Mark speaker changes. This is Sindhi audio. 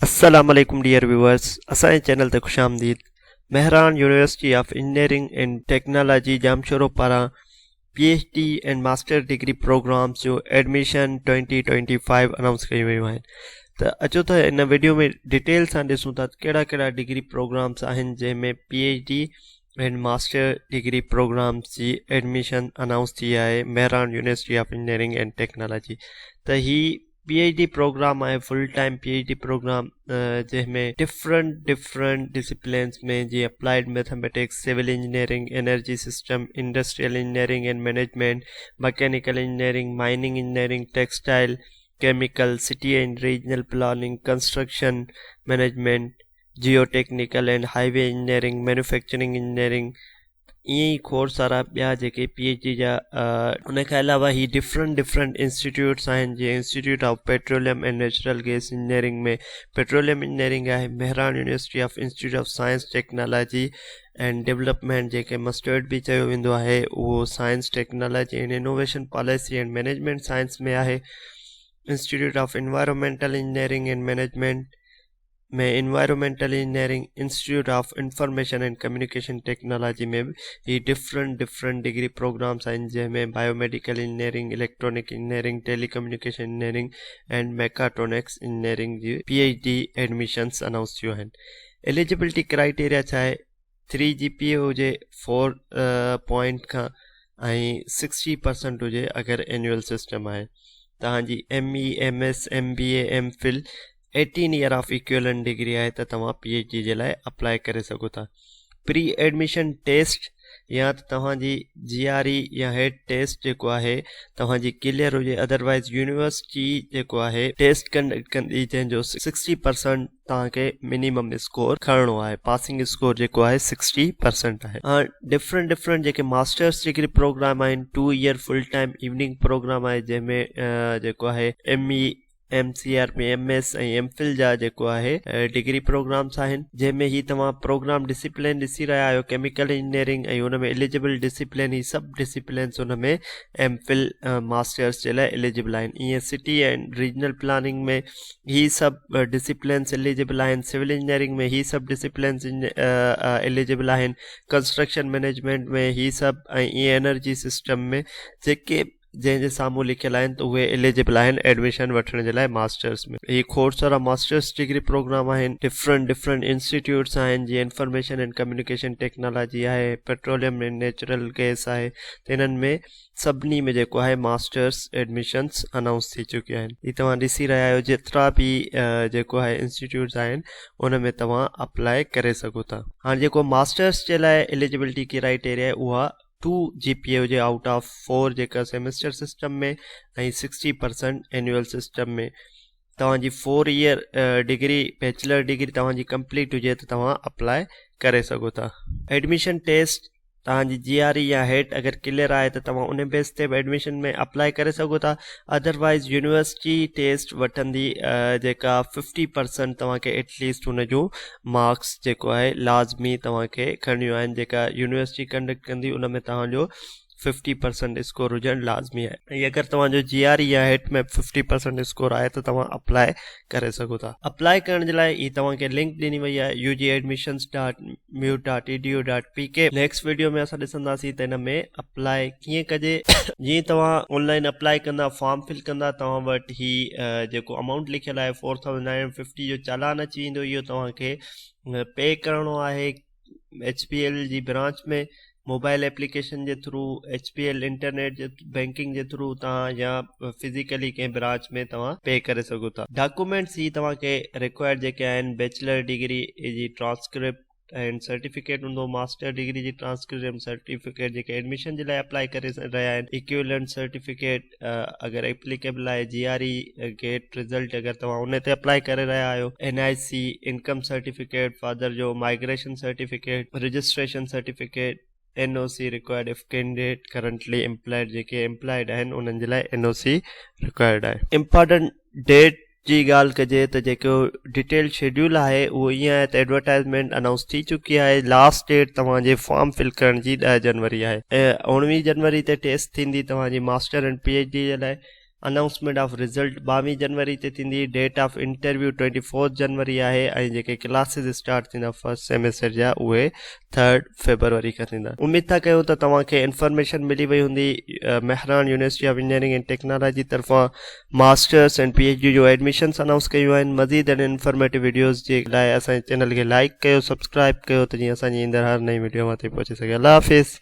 Speaker 1: السلام عليڪم ڊيئر ويوئرس اسان جي چينل تي خوش آمديد Mehran university of engineering and technology Jamshoro پاران P H D and master degree programmes جو ايڊميشن 2025 انائونس ڪيون ويون آهن ته اچو ته ان ويڊيو ۾ ڊيٽيل سان ڏسون ٿا ڪهڙا ڪهڙا ڊگري پروگرامس آهن جنهن ۾ P H D and master degree programmes جي ايڊميشن انائونس ٿي آهي Mehran university of engineering and technology ته هي پي ايڇ ڊي پروگرام آهي full time P H D programme جنهن ۾ ڊفرنٽ ڊفرنٽ ڊسپلينس ۾ جيئن applied mathematics civil engineering energy system industrial engineering and management mechanical engineering mining engineering textile chemical city and regional planning construction management geotechnical and highway engineering manufacturing engineering ائين ئي کوڙ سارا ٻيا جيڪي پي ايڇ ڊي جا ان کان علاوه هي ڊفرنٽ ڊفرنٽ انسٽيٽيوٽس آهن جيئن institute of petroleum and natural gas engineering ۾ petroleum engineering آهي Mehran university of institute of science technology and development جنهن کي مسٽرڊ به چيو ويندو آهي اهو science technology and innovation policy and management science ۾ آهي institute of environmental engineering and management ۾ environmental engineering institute of information and communication technology ۾ به هي ڊفرنٽ ڊفرنٽ ڊگري پروگرامس آهن جنهن ۾ biomedical engineering electronic engineering telecommunication engineering and mechatronics engineering جي P H D admissions announce ٿيون آهن ايليجبلٽي ڪرائيٽيريا ڇا آهي ٿري جي پي اي هجي فور پوائنٽ کان ۽ سڪسٽي پرسنٽ هجي اگر اينوئل سسٽم آهي توهان جي M E M S M B A M Phil eighteen year of equivalent degree آهي ته توهان پي ايڇ ڊي جي لاء اپلائي ڪري سگهو ٿا. پري ايڊميشن ٽيسٽ يا ته توهان جي جي آر اي يا هيڊ ٽيسٽ جيڪو آهي توهان جي ڪليئر هجي ادروائز يونيورسٽي جيڪو آهي ٽيسٽ ڪنڊڪٽ ڪندي جنهن جو سڪسٽي پرسنٽ توهان کي منيمم اسڪور کڻڻو آهي پاسنگ اسڪور جيڪو آهي سڪسٽي پرسنٽ آهي. هاڻ ڊفرنٽ ڊفرنٽ جيڪي ماسٽرس ڊگري پروگرام آهن two year full time evening programme آهي جنهن ۾ جيڪو آهي M E M C R P M S ۽ M Phil جا جيڪو آهي ڊگري پروگرامس آهن جنهن ۾ هي توهان پروگرام ڊسيپلين ڏسي رهيا آهيو ڪيميڪل انجنيئرنگ ۽ ان ۾ اليجبل ڊسيپلين هي سڀ ڊسيپلينس ان ۾ ايم فل ماسٽرس جي لاء اليجبل آهن ائين سٽي اينڊ ريجنل پلاننگ ۾ هي سڀ ڊسيپلينس اليجبل آهن سول انجنيئرنگ ۾ هي سڀ ڊسيپلينس اليجبل آهن ڪنسٽرڪشن مينيجمينٽ ۾ هي سڀ ۽ ائين انرجي سسٽم ۾ جيڪي جنهن جي سامهون لکيل آهن ته اهي اليجبل آهن ايڊميشن وٺڻ جي لاء ماسٽرس ۾ هي کوڙ سارا ماسٽرس ڊگري پروگرام آهن ڊفرنٽ ڊفرنٽ انسٽيٽيوٽس آهن جيئن انفارميشن اينڊ ڪميونيڪيشن ٽيڪنالاجي آهي پيٽروليم اينڊ نيچرل گيس آهي ته انهن ۾ سڀني ۾ جيڪو آهي ماسٽرس ايڊميشنس انائونس ٿي چڪيون آهن هي توهان ڏسي رهيا آهيو جيترا به جيڪو آهي انسٽيٽيوٽس آهن ان ۾ توهان اپلائي ڪري سگهو ٿا هاڻي جيڪو ماسٽرس جي لاء اليجبلٽي ڪرائيٽيريا اها ٽو جي پي اي هجي آئوٽ آف فور جيڪا سيمسٽر سسٽم ۾ ۽ 60% اينوئل سسٽم ۾ توهان جي four year degree bachelor degree توهان جي ڪمپليٽ هجي ته توهان اپلائي ڪري سگهو ٿا. ايڊميشن ٽيسٽ توهان جي جي آر اي يا هيٽ اگر ڪليئر آهي ته توهان ان بيس تي به ايڊميشن ۾ اپلائي ڪري سگهو ٿا ادروائز يونيورسٽي ٽيسٽ وٺندي جيڪا 50% توهان کي ايٽليسٽ ان جو مارڪس جيڪو آهي لازمي توهان کي کڻڻيون آهن جيڪا يونيورسٽي ڪنڊڪٽ ڪندي ان ۾ توهان جو ففٽي پرسنٽ اسڪور هجڻ لازمي آهي ۽ اگر توهان جو جي آر اي يا هيٽ ۾ ففٽي پرسنٽ اسڪور آهي ته توهان اپلائي ڪري سگهو ٿا. اپلائي ڪرڻ جي لاء هي توهان کي لنڪ ڏني وئي آهي U G admissions dot mu dot E D U dot P K next video ۾ اسان ڏسنداسين ته ان ۾ اپلائي ڪيئن ڪجي. جيئن توهان آن لائن اپلائي ڪندا فارم فل ڪندا توهان وٽ هي جيڪو امائونٽ لکيل آهي فور ٿائوزنڊ نائن ففٽي جو چالان اچي ويندو اهو توهان کي پي ڪرڻو آهي ايڇ پي ايل جي برانچ ۾ موبائل ايپليڪيشن جي through H P L internet جي بينڪنگ جي ٿرو توهان يا فزيڪلي ڪنهن برانچ ۾ توهان پي ڪري سگهو ٿا ڊاڪومينٽس هي توهان کي رڪوائرڊ جيڪي آهن بيچلر ڊگري جي ٽرانسڪرپٽ ۽ سرٽيفڪيٽ هوندو ماسٽر ڊگري جي ٽرانسڪرپٽ ۽ سرٽيفڪيٽ جيڪي ايڊميشن جي لاء اپلائي ڪري رهيا آهن ايڪويلنٽ سرٽيفڪيٽ اگر ايپليڪيبل آهي جي آر اي گيٽ رزلٽ اگر توهان ان تي اپلائي ڪري رهيا آهيو N I C income certificate father جو migration certificate registration certificate N O C required if candidate currently employed جيڪي امپلائيڊ آهن انهن جي لاء اين او سي رڪوائرڊ آهي. امپارٽنٽ ڊيٽ جي ڳالهه ڪجي ته جيڪو ڊيٽيل شيڊيول آهي اهو ائين آهي ته ايڊورٽائزمينٽ انائونس ٿي چڪي آهي لاسٽ ڊيٽ توهان جي فارم فل ڪرڻ جي ڏهه جنوري آهي ۽ اوڻويهه جنوري تي ٽيسٽ ٿيندي توهان جي master and P H D جي لاء. انائونسمينٽ آف رزلٽ 22 جنوري تي ٿيندي، ڊيٽ آف انٽرويو 24 جنوري آهي ۽ جيڪي ڪلاسز اسٽارٽ ٿيندا فرسٽ سيمسٽر جا اهي ٿرڊ فيبروري کان ٿيندا. اميد ٿا ڪيون ته توهان کي انفارميشن ملي وئي هوندي. Mehran university of engineering and technology طرفان masters and P H D June admissions announce ڪيون آهن. مزيد اهڙين انفارميٽو وڊيوز جي لاء اسان جي چينل کي لائيڪ ڪيو سبسڪرائب ڪيو ته جيئن اسان جي ايندڙ هر نئين وڊيو اوهان تائين پهچي سگهي. الله حافظ.